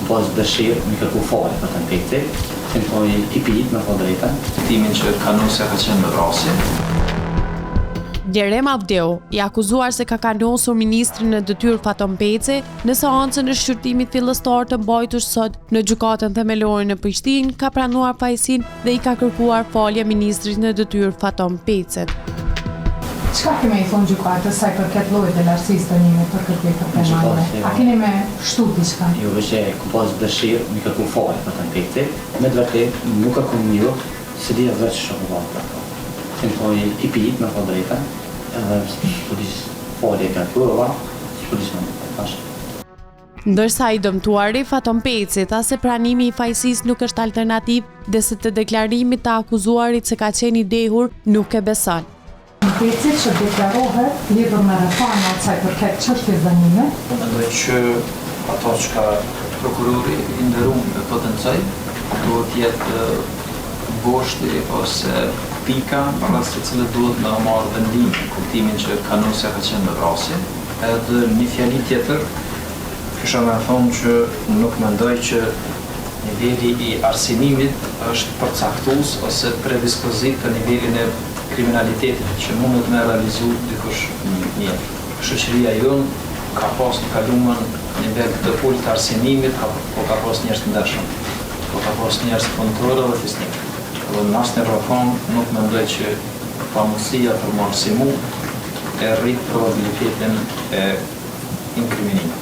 Kom pas dëshirë mi kërku falje Faton Pecit, jem kon i pitë me thonë drejtën. Kuptimin që kanosja ka qenë me vrasje. Blerim Avdiu, i akuzuar se ka kanosur ministrin në detyrë Faton Peci, në seancën e shqyrtimit fillestar të mbajtur sot në Gjykatën Themelore në Prishtinë, ka pranuar fajësinë dhe i ka kërkuar falje ministrit në detyrë Faton Pecit. Çka ke me i thonë gjykatës sa i përket llojit dhe lartësisë dënimit për këtë vepër penale? A keni me shtu diçka? Jo veç e kom pas dëshirë mi kërku falje Faton Pecit, me të vërtetë nuk e kom njoft, s'e di as vetë çka po bahet për ato. Jem kon i pitë me thonë drejtën, edhe s'po di falje kërkova, s'po di çka me thonë tash. Ndërsa i dëmtuari, Faton Peci, tha se pranimi i fajësisë nuk është alternativë dhe se të deklarimit të akuzuarit se ka qenë i dehur nuk e beson. Peci që deklarohet lidhur me rrethanat sa i përket çështjes dënimit. Unë mendoj që ato çka prokurori i nderum e potencoi duhet të jetë boshti ose pika rreth së cilës duhet me u marrë vendimi, në kuptimin që kanosja ka qenë me vrasje. Edhe një fjali tjetër, kisha me thonë që nuk mendoj që niveli i arsimimit është përcaktues ose predispozitë për nivelin e kriminalitetit që mundet me realizu dikush në jetë. Shoqëria jonë ka pas në kalumen nivel të ulët të arsimimit, po ka pas njerëz të ndershëm, po ka pas njerëz punëtorë dhe fisnikë. Dhe në asnjë rrethanë nuk mendoj që pamundësia për m'u arsimu e rrit probabilitetin e inkriminimit.